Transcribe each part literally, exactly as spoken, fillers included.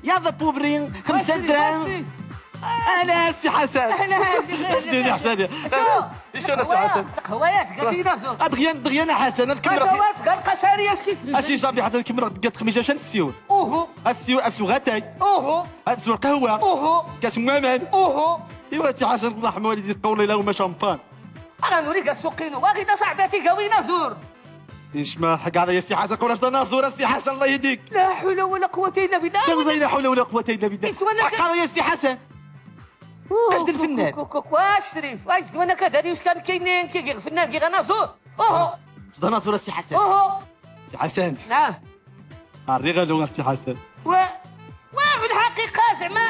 يا ذا بوبري، خمسة دراهم. أنا سي حسن. أنا سي حسن. اش دير يا حسن؟ شو؟ اش أنا سي حسن؟ القهويات، قالت لي نازور. آه، دغيا، دغيا أنا حسن، هاد كيما القهويات، قال قشاري، اش كيسمي؟ اش صافي حسن، كيما قالت خميجة، شان السيور؟ أوهو. هاد السيور، أسو غاتاي. أوهو. هاد السيور قهوة. أوهو. كاس مامان. أوهو. إيوا سي حسن، الله يرحمه والديك، قولي له ما شامبان. أنا نوريك السوقين، واغي دا صاحبتي قوي نازور. ايش ما حق عليا سي حسن، كون اش نازور سي حسن، الله يهديك. لا حول ولا قوة إلا بالله. لا والله لا حول ولا قوة إلا بالله. إنت ولا صح ك- قال يا سي حسن. أوه، اش دير الفنان؟ كوك، كوك، كوك، واش شريف؟ واش وانا كذا واش كان كاينين كي غير فنان كي غنازور؟ أوه. اش دا نازور سي حسن؟ أوه. سي حسن. نعم. عري غالو سي حسن. و، و في الحقيقة زعما،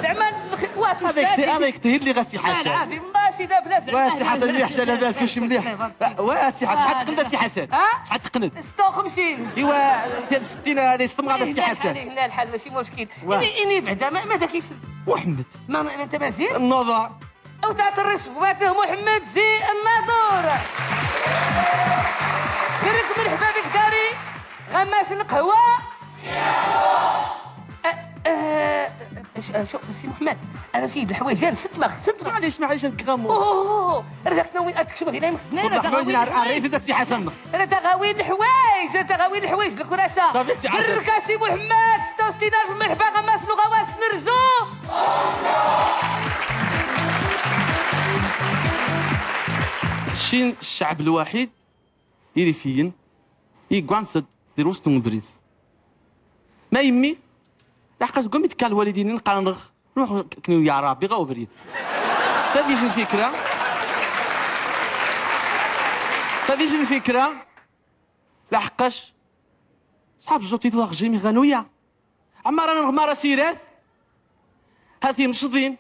زعما الخ-، واه، هذيك، هذيك تهيد لي غا سي حسن. العظيم، والله سي دابا زعما. واه سي حسن، مليح، شا لاباس، كلشي مليح. واه سي حسن، شحال تقنت سي حسن؟ ها؟ شحال تقنت؟ ستة وخمسين. ايوا، ديال ستين هذه ستمغ على سي حسن. عليه الحال، ماشي مشكل. واه. إني، إني بعدا، ما، ما ذاك اسم؟ محمد. ما، ما أنت مزيان؟ النظر. أو تعطرش بواتنه محمد زي الناظور. درك مرحبا بك داري، غماس القهوة. أه، أه، ش-، شوف سي محمد، أنا سيد الحوايج، أنا ست مخ، ست مخ. معليش، معليش، هاد الكرامو. أوه، رزقنا وين أتكشف هنا، مخدنا، والله رزقنا ما وين وين عارف، الحوايج. عرفت سي حسن. راه تغاوي الحوايج، راه تغاوي الحوايج، الكراسة. صافي سي حسن. برك سي محمد، ستة وستين ألف مرحبا، غماس لغواس نرزو. الشين الشعب الوحيد يريفيين يقعن سد دير وسط بريد. ما يمي، لحقاش قوم يتكال والدين نقرنغ. روح ك-، كنو يا ربي غا وبريد. تفيش الفكرة؟ تفيش الفكرة؟ لحقاش صحاب الجوتي دو رجيمي غنويا. عمار انا مغمارة سيرات. هاثي مشضين.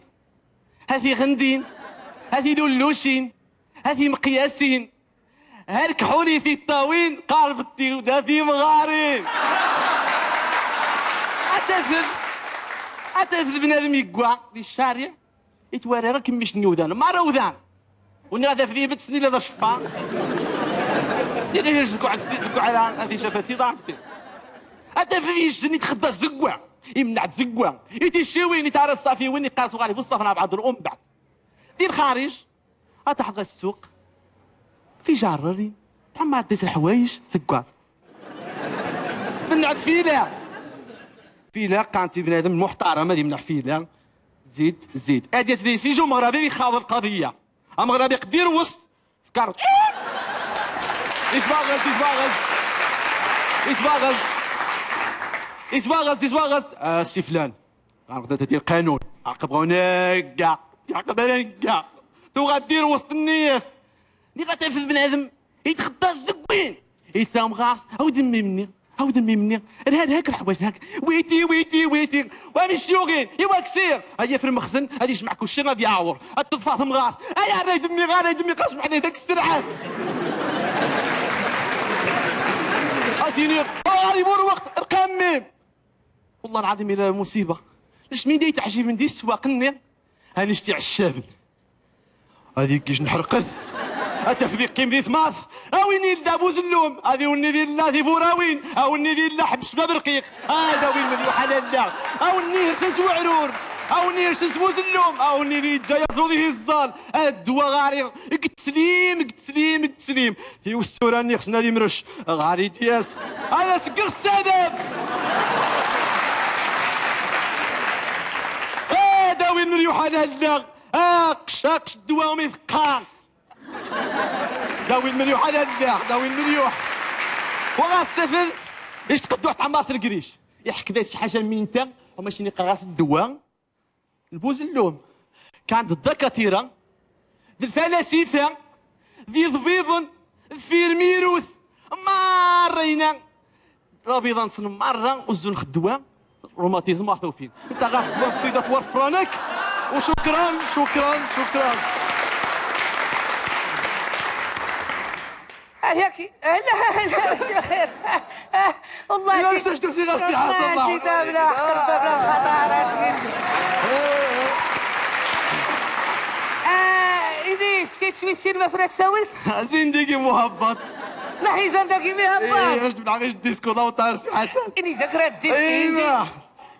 هاثي غندين. هاثي لولوشين. هاثي مقياسين. هالكحولي في الطاوين، قارب التيودة في مغارين. أتفل، أتفل بنادم يقوى للشارع، يتوارى غير كمش نيودان، ما رودان. وني غادا في بيت سنين هذا شفا. يلي يزكو عندي، يزكو على هذه شافا سي ضارتي. أتفل يجني تخدى الزقوة، يمنع الزقوة، يتشويني تارى الصافي ويني قاسو غالي بصفنا بعض الأم بعد. دي الخارج، أتحضر السوق، في جارري، تعمر ديس الحوايج، ثقار. من عفيلة. فيلا كانت بنادم محترم، هذه من عفيلة. زيد، زيد. أدي سيدي سي جو مغربي يخاف القضية. أمغربي قدير وسط. فكر. إيش باغز، إيش باغز؟ إيش باغز؟ إيش باغز، إيش باغز؟ آه، سي فلان. غنبدا تدير قانون. عاقب غنكا. عاقب غنكا. تو غدير وسط النيف. ني غتعرف بنادم يتخطى الزكوين. يثام غاص. هاو دمي مني. هاو دمي مني. راه هاد هاك الحوايج هاك. ويتي، ويتي، ويتي. وامي الشيوغين. ايوا كسير. هيا في المخزن. هادي يجمع كل شيء غادي يعور. الطفاف مغاص. ايا راي دمي غا، راي دمي قاش محلي داك السرعات. اسيني. اه، يمر وقت. القميم. والله العظيم إلا مصيبة. ليش مين دي تعجب من دي السواق النير؟ هاني شتي عشابن. هذيك كيش نحرقث. أتفريق قيم دي ثماث. أويني لدابو زلوم. هذه وني ذي الله ذي فوراوين. أوني ذي الله حبس باب رقيق. هذا وين من يحلى الله. أوني هرسس وعرور. أوني هرسس وزلوم. أوني ذي جاي يطلو ذي الزال. الدوا غاري. قد سليم، قد سليم، قد سليم. في والسورة ني خصنا لي مرش. غاري دياس. أنا سكر السبب. آه، داوي المريوح على هلا. آه، قشاقش الدواء وما يفقع. داوي المريوح على هلا، داوي المريوح. وغاستفل. ايش تقدو واحد عماصر قريش. يحك ذات شي حاجة مينتا، وماشي نقرا راس الدواء. البوزلوم. كان ضد الدكاترة، ذي الفلاسفة، ذي ضبيبن، ذي فيرميروث، مرينا. رابيضا نصن مرة، وزون خدوة، روماتيزم، واحد وفين. انت غاس دوا السيدة توار فرانك. وشكرا، شكرا، شكرا. آه، ياكي. آه، لا، لا، شي خير. آه، والله لا، شي، مش تشتي غير السي حسن، والله الله سيدي، بلا حق الباب، لا خطا، راه شي. آه، إيدي، شتيت شوي السينما فرات ساولت؟ زين ديكي مهبط. نحي زندقي مي هبا. إيه، رجب العريش الديسكو ضوطة سي حسن. إني ذكرى الديسكو. إيه، ما.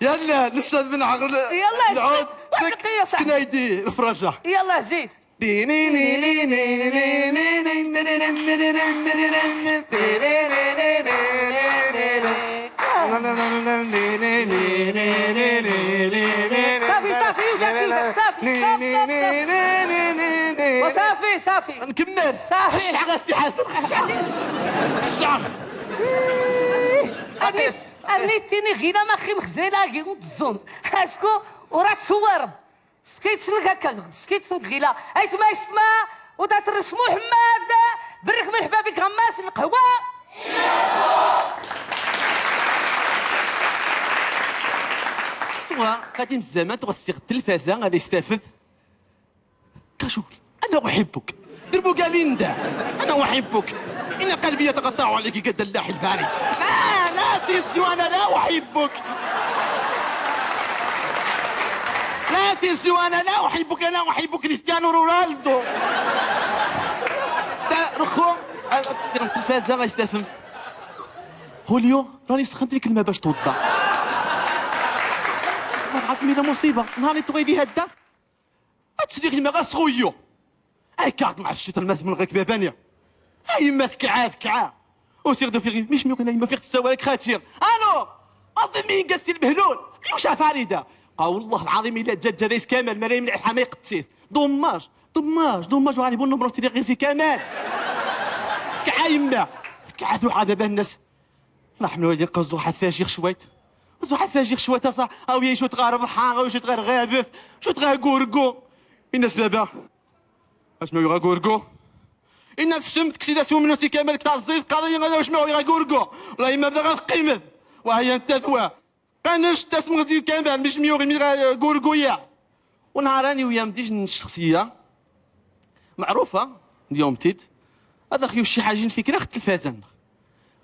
يلا، نشد من عقل. يلا، نعود. شك-، شك يا صاحبي. سكنايدي، الفرجة. يلا، زيد. صافي، صافي، يوجد، يوجد، صافي، صافي، صافي. وصافي، صافي. نكمل. صافي. خش على السي حسن، خش عليه. خش عليه. أني، أني تيني غينا ما خيم خزينا غير الظن. أشكو ورا تصور. سكيت سنك هكا، سكيت سنك غيلا. أيت ما يسمى وتترس محمد. برك مرحبا بك غماس القهوة. توا قديم الزمان، توا السيغ التلفازة غادي يستافد. كشور، أنا أحبك. دربو قال لي نداء. أنا أحبك. إن قلبي يتقطع عليك كدلاح الباري. لا، لا، سيرجيو، أنا لا أحبك. لا، سيرجيو، أنا لا أحبك. أنا أحب كريستيانو رونالدو. لا، رخو. السيرم التلفازة غيستفهم. خوليو، راني سخنت لك الماء باش توضا. ما عرفت مين مصيبة. نهار اللي تغيبي هدا. اتسدي غيما غا سخويو. اي كارت مع الشيط الماث من غيك بابانيا. اي ما ثكعا ثكعا. وسير دو فيغي، مش ممكن ما فيك تستوى لك خاتير. الو. قصدي مين قاسي المهلول. ايوا شاف فريده. قا والله العظيم الا جات جا رئيس كمال ما رايم الحما يقتسيه. دوماج، دوماج، دوماج، وغادي بون نمرة تيلي غير سي كمال. كعا يما. كعا ذو عذاب الناس. رحمة والدين قال زوحة فاجيغ شويت. زوحة فاجيغ شويت، صح. أو يا شوت غير بحار، أو شوت غير غابث، شوت غير قورقو. الناس بابا. أسمعوا غير قورقو. الناس الشمت كسيدة سوم نوسي كامل كتاع الزيت قاضي، أنا واش معه غير قورقو. والله ما بدا غير قيمة. وهي أنت ذوا. قنش تسمغ زي كامل، مش ميوغي مي غير قورقو يا. ونهار راني ويا مديش الشخصية. معروفة اليوم تيت. هذا خيو شي حاجة فيك راه التلفازة.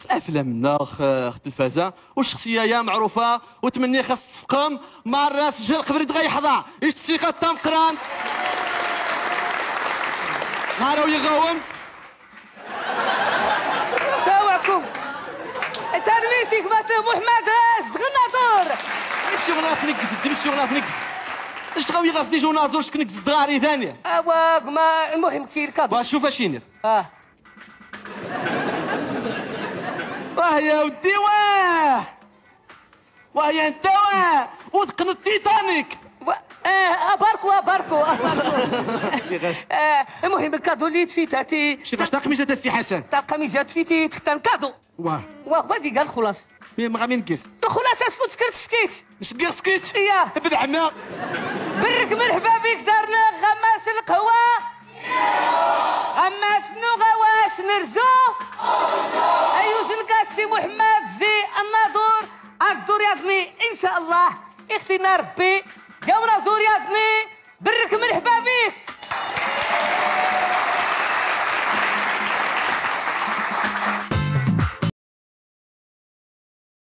الأفلام ناخ التلفازة. والشخصية يا معروفة وتمني خاص تفقم. مع الراس جا القبر يتغير يحظى. ايش تسيقة تام قرانت. نهار ويغاومت. تاوعكم. انت رميتي كما محمد الزغناطور. ماشي ولا تنقز، ماشي ولا تنقز. اش تغاوي غاص ديجو نازور شكون نقز الدغاري ثاني. اوا ما المهم كي الكادو. واه، شوف اش ينير. اه. واه يا ودي، واه. واه يا انت، واه. وثقن التيتانيك. و-، اه، اباركو، اباركو، اباركو. آه، المهم الكادو اللي تفيتاتي. شي باش تلقى ميزات السي حسن. تلقى ميزات فيتي، تختار الكادو. واه. واه، غادي قال خلاص. مي مغا مين كيف؟ خلاص، اسكت، سكت، سكت. مش دير سكت؟ إياه. ابن عمي. برك مرحبا بك دارنا غماس القهوة. غماس نو غواس نرزو. أيوز نكاسي محمد زي الناظور. الدور يا زمي إن شاء الله. اختنا ربي. جاونا زور يا زمي. برك مرحبا بك.